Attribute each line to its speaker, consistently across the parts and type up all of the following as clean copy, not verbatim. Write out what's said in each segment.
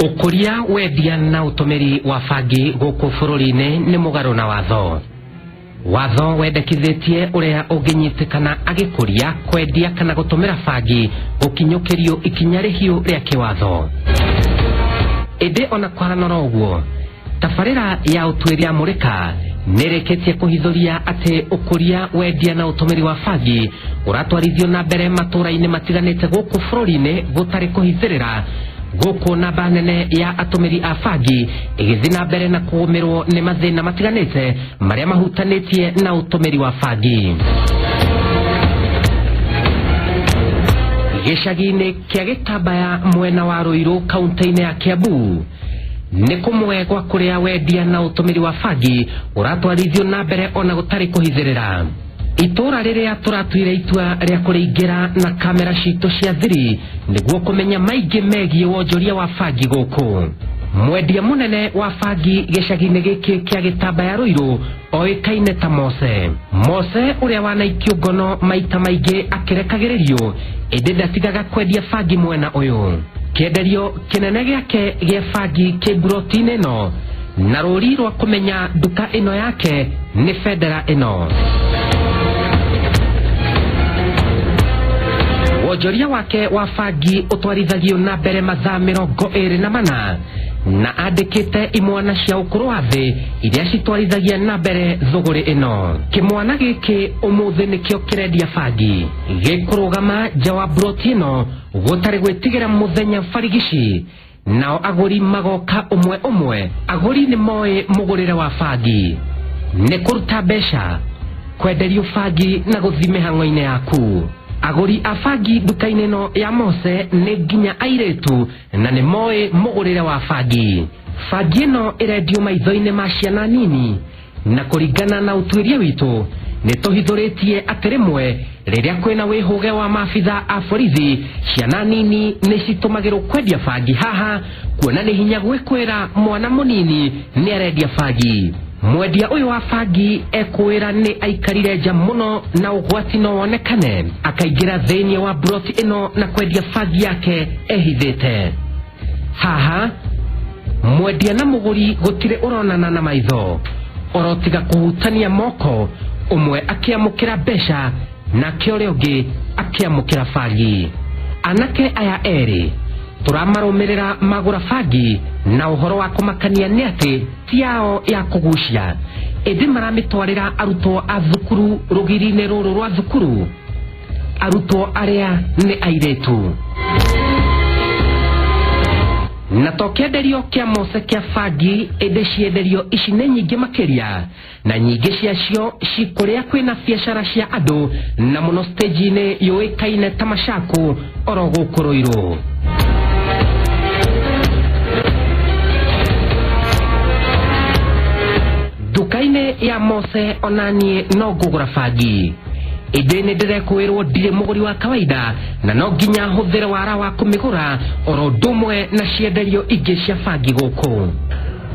Speaker 1: Ũkũria, wendia na ũtũmĩri wa bangi gũkũ bũrũri-inĩ nĩ mũgarũ na watho. Watho wendekithĩtie ũrĩa ũngĩnyitĩkana agĩkũria, kwendia kana gũtũmĩra bangi gũkinyũkĩrio ikinya rĩhiũ rĩa kĩwatho. Ĩndĩ ona kũhana oro ũguo, tabarĩra ya ũtuĩria Mũrĩka nĩrĩkĩtie kũhithũria atĩ ũkũria, wendia na ũtũmĩri wa bangi ũratwarithio na mbere matũũra-inĩ matiganĩte gũkũ bũrũri-inĩ gũtarĩ kũhithĩrĩra. Gũkũ namba nene ya atũmĩri a bangi ĩgĩthiĩ na mbere na kũgũmĩrwo nĩ mathĩna matiganĩte marĩa mahutanĩtie na ũtũmĩri wa bangi. Gĩcagi-inĩ kĩa Gĩtambaya mwena wa Ruiru kaunti-inĩ ya Kiambu nĩ kũmwe gwa kũrĩa wendia na ũtũmĩri wa bangi ũratwarithio na mbere ona gũtarĩ kũhithĩrĩra. Itũra rĩrĩa tũratuire itua rĩa kũrĩingĩra na kamera citũ cia thiri nĩguo kũmenya maingĩ megiĩ wonjoria wa bangi gũkũ. Mwendia mũnene wa bangi gĩcagi-inĩ gĩkĩ kĩa Gĩtambaya Ruiru oĩkaine ta Mose. Mose ũrĩa wanaikio ngono maita maingĩ akĩrekagĩrĩrio ĩndĩ ndatigaga kwendia bangi mwena ũyũ. Kĩenderio kĩnene gĩake gĩa bangi kĩ mburoti-inĩ ĩno na rũri rwa kũmenya nduka ĩno yake nĩ bendera ĩno. Wonjoria wake wa bangi ũtwarithagio na mbere mathaa 24 na andĩkĩte imwana cia ũkũrũ wa thĩ iria citwarithagia na mbere thũgũrĩ ĩno. Kĩmwana gĩkĩ ũmũthĩ nĩkĩo kĩrendia bangi gĩkũrũgama nja wa mburoti ĩno gũtarĩ gwĩtigĩra mũthenya barigici, nao agũri magoka ũmwe ũmwe. Agũri nĩ moĩ mũgũrĩre wa bangi nĩ kũruta mbeca, kwenderio bangi na gũthiĩ mĩhang'o-inĩ yaku. Agũri a bangi nduka-inĩ ĩno ya Mose nĩ nginya airĩtu na nĩ moĩ mũgũrĩre wa bangi. Bangi ĩno ĩrendio maitho-inĩ ma ciana nini na kũringana na ũtuĩria witũ nĩ tũhithũrĩtie atĩ rĩmwe rĩrĩa kwĩna wĩhũge wa maabitha a borithi ciana nini nĩ citũmagĩrwo kwendia bangi haha, kuona nĩ hinya gwĩkwĩra mwana mũnini nĩ arendia bangi. Mwendia ũyũ wa bangi ekwĩra nĩ aikarire nja mũno na ũgwati no wonekane akaingĩra thĩinĩ wa mburoti ĩno na kwendia bangi yake ehithĩte. Haha mwendia na mũgũri gũtirĩ ũronana na maitho, orotiga kũhutania moko, ũmwe akĩamũkĩra mbeca nake ũrĩa ũngĩ akĩamũkĩra bangi. Anake aya erĩ tũramarũmĩrĩra magũra bangi na ũhoro wa kũmakania nĩ atĩ ti yao ya kũgucia, ĩndĩ maramĩtwarĩra arutwo a thukuru rũgiri-inĩ rũrũ rwa thukuru, arutwo arĩa nĩ airĩtu. Na to kĩenderio kĩa Mose kĩa bangi, ĩndĩ cienderio ici nĩ nyingĩ makĩria na nyingĩ ciacio ci kũrĩa kwĩna biacara cia andũ na mũno stage-inĩ yũĩkaine ta Macaku oro gũkũ Ruiru. Nduka-inĩ ya Mose onaniĩ no ngũgũra bangi, ĩndĩ nĩ ndĩrekwĩrwo ndirĩ mũgũri wa kawaida na no nginya hũthĩre wara wa kũmĩgũra oro ũndũ ũmwe na cienderio ingĩ cia bangi gũkũ.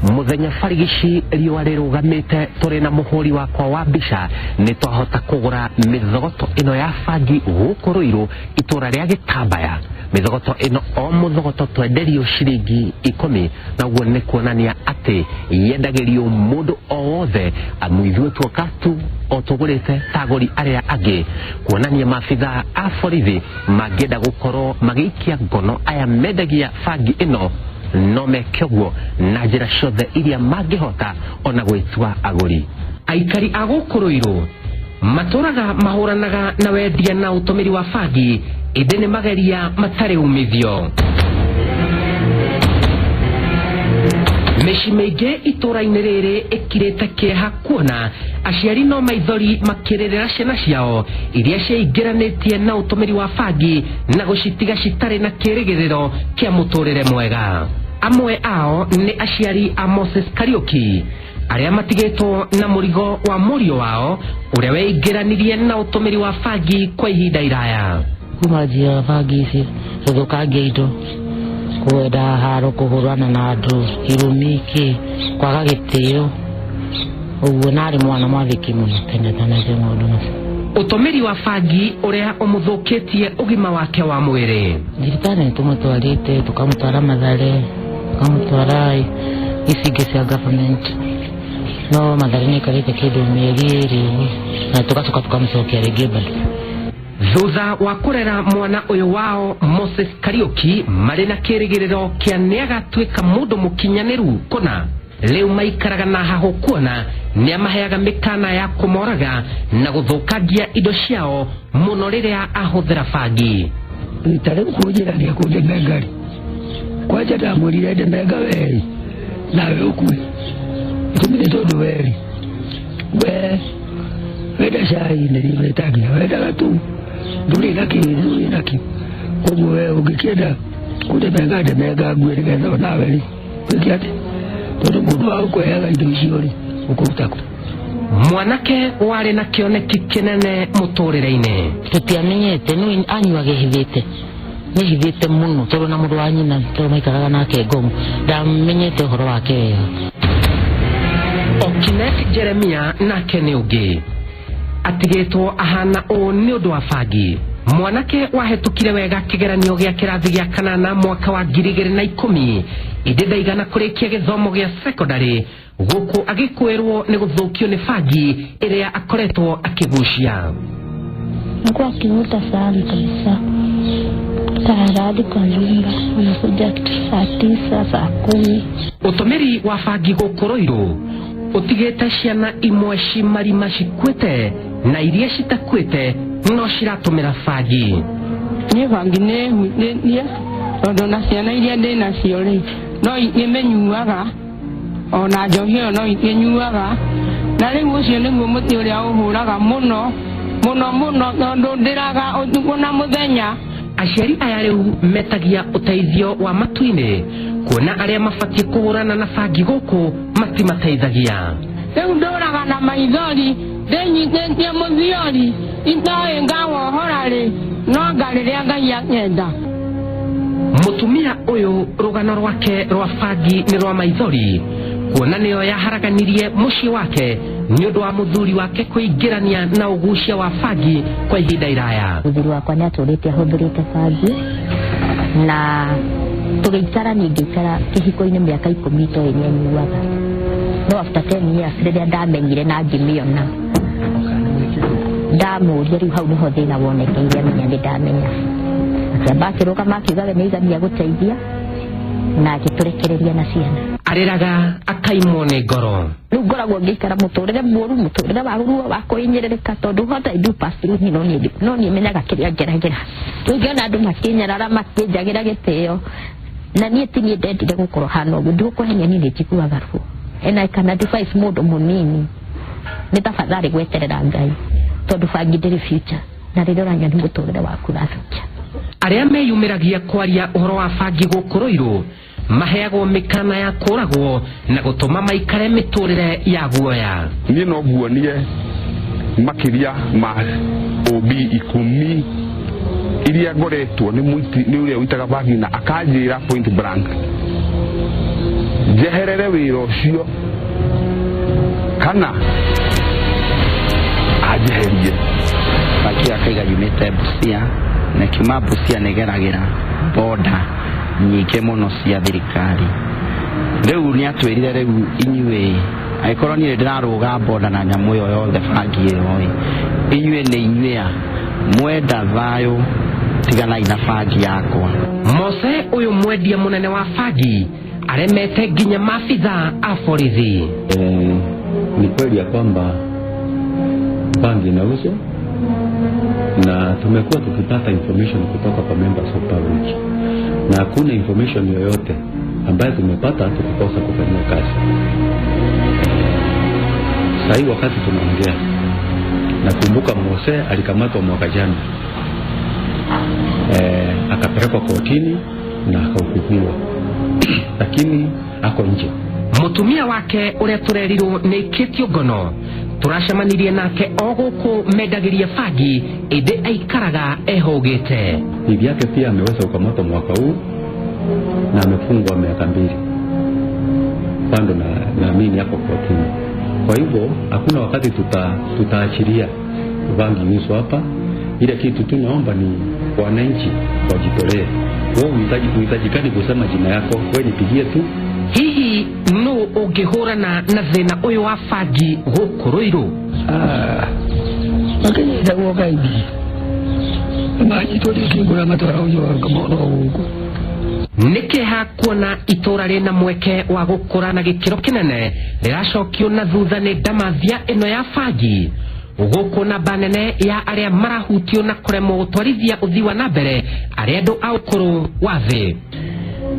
Speaker 1: Mũthenya barigici riũa rĩrũgamĩte tũrĩ na mũhũri wakwa wa mbica nĩ twahota kũgũra mĩthogoto ĩno ya bangi gũkũ Ruiru itũra rĩa Gĩtambaya. Mĩthogoto ĩno o mũthogoto twenderio ciringi 10, na ũguo nĩ kuonania atĩ yendagĩrio mũndũ o wothe, amu ithuĩ tuoka tu o tũgũrĩte ta agũri arĩa angĩ, kuonania maabitha a borithi mangĩenda gũkorwo magĩikia ngono aya mendagia bangi ĩno no meke ũguo na njĩra ciothe iria mangĩhota ona gwĩtua agũri. Aikari a gũkũ Ruiru matũraga mahũranaga na wendia na ũtũmĩri wa bangi, ĩndĩ nĩ mageria matarĩ umithio. Mĩciĩ mĩingĩ itũra-inĩ rĩrĩ ĩkirĩte kĩeha kuona aciari no maithori makĩrĩrĩra ciana ciao iria ciaingĩranĩtie na ũtũmĩri wa bangi na gũcitiga citarĩ na kĩrĩgĩrĩro kĩa mũtũrĩre mwega. Amwe ao nĩ aciari a Moses Kariuki arĩa matigĩtwo na mũrigo wa mũriũ wao ũrĩa weingĩranirie na ũtũmĩri wa bangi kwa ihinda iraya.
Speaker 2: Kuma njia bangi ici gũthũkangia indo, kwenda haro, kũhũrana na andũ, irumi, kĩ kwaga gĩtĩo ũguo, na arĩ mwana mwathĩki mũno tene tanete maũndũ macio.
Speaker 1: Ũtũmĩri wa bangi ũrĩa ũmũthũkĩtie ũgima wake wa mwĩrĩ.
Speaker 2: Thibitarĩ nĩ tũmũtwarĩte, tũkamũtwara Mathare, Tũkamũtwara ici ingĩ cia government, no Mathare nĩ aikarĩte kĩndũ mĩeri 2 ũguo, na tũgacoka tũkamũcokia rĩngĩ bado.
Speaker 1: Thutha wa kũrera mwana ũyũ wao Moses Kariuki marĩ na kĩrĩgĩrĩro kĩa nĩagatuĩka mũndũ mũkinyanĩru kũna, rĩu maikaraga na hahũ kuona nĩamaheaga mĩkana ya kũmoraga na gũthũkangia indo ciao mũno rĩrĩa ahũthĩra bangi.
Speaker 3: Ta rĩu kũnjĩra nĩ ekũndemenga rĩ, kwanja ndamwĩrire ndemenga werĩ nawe ũkue. Gĩtũmi nĩ tondũ werĩ we wenda cai nĩ wĩtagia, wendaga tu ndũrĩ na kĩ, ndũrĩ na kĩ. Koguo we ũngĩkĩenda kũndemenga, ndemenga ngue nĩgetha onawe rĩ wĩke atĩ, tondũ mũndũ wa gũkũheaga indo icio rĩ, ũkũruta kũ?
Speaker 1: Mwanake warĩ na kĩoneki kĩnene mũtũrĩre-inĩ.
Speaker 2: Tũtiamenyete no anyuaga ehithĩte, nĩehithĩte mũno tondũ na mũndũ wa nyina tondũ maikaraga nake Ngong, ndamenyete ũhoro wake wega.
Speaker 1: Okinet Jeremia nake nĩ ũngĩ atigĩtwo ahana ũũ nĩ ũndũ wa bangi. Mwanake wahetũkire wega kĩgeranio gĩa kĩrathi gĩa kanana mwaka wa 2010, ĩndĩ ndaigana kũrĩkia gĩthomo gĩa secondary gũkũ agĩkwĩrwo nĩ gũthũkio nĩ bangi ĩrĩa akoretwo akĩgucia.
Speaker 4: Alikuwa akivuta sana kabisa, taharadi kwa nyumba, anakuja kitu saa 9, saa 10.
Speaker 1: Ũtũmĩri wa bangi gũkũ Ruiru ũtigĩte ciana imwe cimarima cikuĩte na iria citakuĩte no ciratũmĩra bangi.
Speaker 5: Niĩ bangi nĩ hutĩtie tondũ na ciana iria ndĩ nacio rĩ, no nĩmĩnyuaga, ona njohi ĩyo no ĩnyuaga, na rĩu ũcio nĩguo mũtĩ ũrĩa ũhũraga mũno mũno mũno tondũ ndĩraga ũtukũ na mũthenya.
Speaker 1: Aciari aya rĩu metagia ũteithio wa matu-inĩ kuona arĩa mabatiĩ kũhũrana na bangi gũkũ matimateithagia.
Speaker 5: Rĩu ndũraga na maithori ndĩnyitĩtie mũthiori, itoĩ ngawohora rĩ, no nga rĩrĩa Ngai akenda.
Speaker 1: Mũtumia ũyũ rũgano rwake rwa bangi nĩ rwa maithori kuona nĩyo yaharaganirie mũciĩ wake nĩ ũndũ wa mũthuri wake kũingĩrania na ũgucia wa bangi kwa ihinda iraya.
Speaker 6: Mũthuri wakwa nĩ atũrĩte ahũthĩrĩte bangi na tũgĩikara, niĩ ngĩikara kĩhiko-inĩ mĩaka 10 itoĩ nĩ anyuaga, no after 10 years rĩrĩa ndamenyire na ngĩmĩona ndamũria, rĩu hau nĩho thĩna wonekeire, amenya nĩ ndamenya, akĩamba akĩrũgama akiuga we nĩaigania gũteithia na agĩtũrekereria na ciana.
Speaker 1: Arĩraga akaimwo nĩ ngoro.
Speaker 6: Rĩu ngoragwo ngĩikara mũtũrĩre mũru, mũtũrĩre wa ruo wa kwĩnyĩrĩrĩka tondũ what I do pass through no niĩ menyaga kĩrĩa ngeragĩra. Rĩu ngĩona andũ makĩnyarara, makĩnjagĩra gĩtĩo, na niĩ ti niĩ ndendire gũkorwo hana ũguo. Ndigũkũhenia, niĩ nĩ njiguaga ruo and I can advise mũndũ mũnini nĩ tafadhali gweterera Ngai tondũ bangi ndĩrĩ future, na rĩrĩa ũranyua nĩ mũtũrĩre waku ũrathũkia.
Speaker 1: Arĩa meyumĩragia kwaria ũhoro wa bangi gũkũ Ruiru maheagwo mĩkana ya kũragwo na gũtũma maikare mĩtũrĩre ya guoya.
Speaker 7: Niĩ no nguonie makĩria ma OB 10 iria ngoretwo nĩ mũiti nĩ ũrĩa ũitaga bangi na akanjĩra point blank njeherere wĩra ũcio kana anjeherie.
Speaker 8: Bangi akaiga yumĩte Busia, na kiuma Busia nĩgeragĩra boda nyingĩ mũno cia thirikari. Rĩu nĩ atwĩrire, rĩu inyuĩ angĩkorwo niĩ ndĩrarũga boda na nyamũ ĩyo yothe, bangi ĩyo ĩ, inyuĩ nĩ inyuĩ a mwenda thayũ, tiganai na bangi yakwa.
Speaker 1: Mose ũyũ mwendia mũnene wa bangi aremete nginya maabitha a borithi.
Speaker 9: Ni kweli ya kwamba bangi inauzwa na tumekuwa tukipata information kutoka kwa members of public, na hakuna information yoyote ambayo tumepata tukakosa kufanyia kazi. Sahii wakati tunaongea, nakumbuka Mose alikamatwa mwaka jana, akapelekwa kotini na akahukumiwa, lakini ako nje.
Speaker 1: Mũtumia wake ũrĩa tũrerirwo nĩ aikĩtio ngono tũracemanirie nake o gũkũ mendagĩria bangi, ĩndĩ aikaraga ehũgĩte.
Speaker 9: Bibi yake pia ameweza kukamatwa mwaka huu na amefungwa miaka 2 bado, na naamini yako kotini. Kwa hivyo hakuna wakati tutaachilia bangi iuzwe hapa. Ile kitu tunaomba ni wananchi wajitolee. Wewe uhitajikani kusema jina yako, wewe nipigie tu.
Speaker 1: Hihi nũ ũngĩhũrana na thĩna ũyũ wa bangi gũkũ Ruiru?
Speaker 3: Makinyitagwo kaingĩ manyitwo rĩngĩ matwaragwo mũno gũkũ.
Speaker 1: Nĩ kĩeha kuona itũra rĩna mweke wa gũkũra na gĩkĩro kĩnene rĩracokio na thutha nĩ ndamathia ĩno ya bangi. Gũkũ namba nene ya arĩa marahutio na kũremwo gũtwarithia ũthii wa na mbere arĩa andũ a ũkũrũ wa thĩ.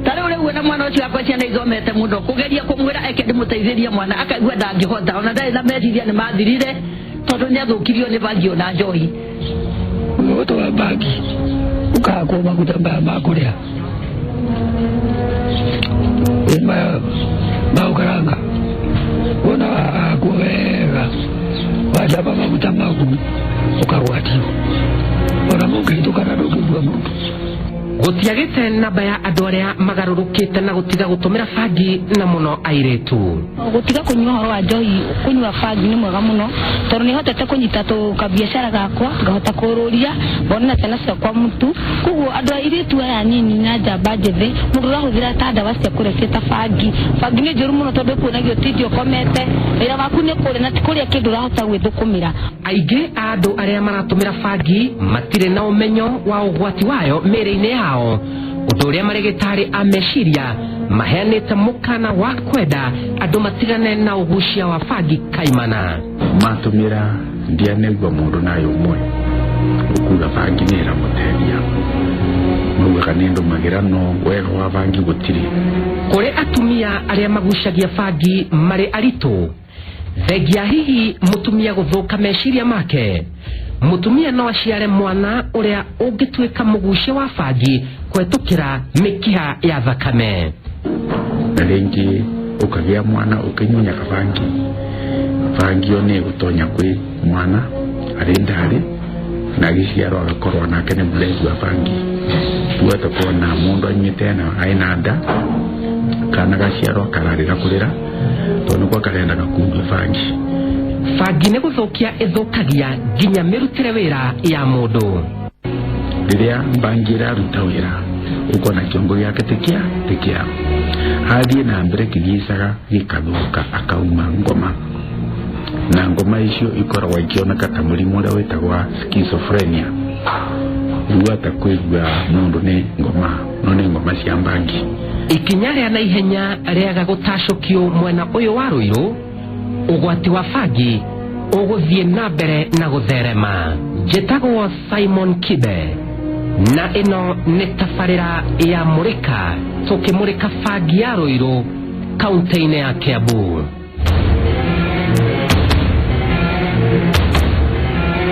Speaker 10: Ta rĩu rĩu na mwana ũcio wakwa ciana ithomete mũno kũgeria kũmwĩra eke ndĩmũteithĩrie mwana akaigua ndangĩhota ona ndarĩ na meciria nĩ mathirire tondũ nĩ athũkirio nĩ bangi ona njohi.
Speaker 3: Ũhoro wa bangi ũkahakwo maguta maya ma kũrĩa maya ma ũkaranga wona wahakwo wega wacamba maguta maku ũkagwatio ona mũngĩhĩtũkana ndũngĩigua mũndũ.
Speaker 1: Gũtiagĩte namba ya andũ arĩa magarũrũkĩte na gũtiga gũtũmĩra bangi na mũno airĩtu.
Speaker 2: Gũtiga kũnyua ũhoro wa njohi kũnyua bangi nĩ mwega mũno tondũ nĩ hotete kũnyita tũkabiacara gakwa ngahota kũrũria ngona na ciana ciakwa mũtu. Koguo andũ airĩtu aya nini na njamba njĩthĩ mũndũ ũrahũthĩra ta ndawa cia kũrebia ta bangi. Bangi nĩ njũru mũno tondũ ĩkuonagia ũtinde ũkomete wĩra waku nĩ kũrĩa na ti kũrĩa kĩndũ ũrahota gwĩthũkũmĩra.
Speaker 1: Aingĩ a andũ arĩa maratũmĩra bangi matirĩ na ũmenyo wa ũgwati wayo mĩĩrĩ-inĩ yao, ũndũ ũrĩa marĩgĩtarĩ a meciria maheanĩte mũkana wa kwenda andũ matigane na ũgucia wa bangi kaimana.
Speaker 7: Matũmĩra ndianegua mũndũ nayo ũmwe ũkuga bangi nĩ ĩramũteithia maugaga nĩ ndũmagĩra no wega wa bangi gũtirĩ.
Speaker 1: Kũrĩ atumia arĩa magucagia bangi marĩ aritũ, thengia hihi mũtumia gũthũka meciria make, mũtumia no aciare mwana ũrĩa ũngĩtuĩka mũgucia wa bangi kũhetũkĩra mĩkiha ya thakame.
Speaker 7: Na rĩngĩ ũkagĩa mwana ũkĩnyunyaga bangi, bangi ĩyo nĩ ĩgũtonya kwĩ mwana arĩ ndarĩ na agĩciarwo agakorwo nake nĩ mũrebi wa bangi. Tuwete kuona mũndũ anyuĩte na aina nda kana gaciarwo kararĩra kũrĩra tondũ nĩkuo karendaga kundua bangi.
Speaker 1: Bangi nĩ gũthũkia ĩthũkagia nginya mĩrutĩre wĩra ya mũndũ.
Speaker 7: Rĩrĩa bangi ĩraruta wĩra ũkona kĩongo gĩake ti kĩa athiĩ na mbere kĩgicaga gĩkathũka akauma ngoma na ngoma icio ikoragwo ikĩoneka ta mũrimũ ũrĩa wĩtagwo wa schizophrenia. Rĩu ata kũigua mũndũ nĩ ngoma no nĩ ngoma cia bangi.
Speaker 1: Ikinya rĩa naihenya rĩaga gũtacũkio mwena ũyũ wa Ruiru, ũgwati wa bangi ũgũthiĩ na mbere na gũtherema. Njĩtagwo Simon Kibe na ĩno nĩ tabarĩra ya Mũrĩka, tũkĩmũrĩka bangi ya Ruiru kaunti-inĩ ya Kiambu.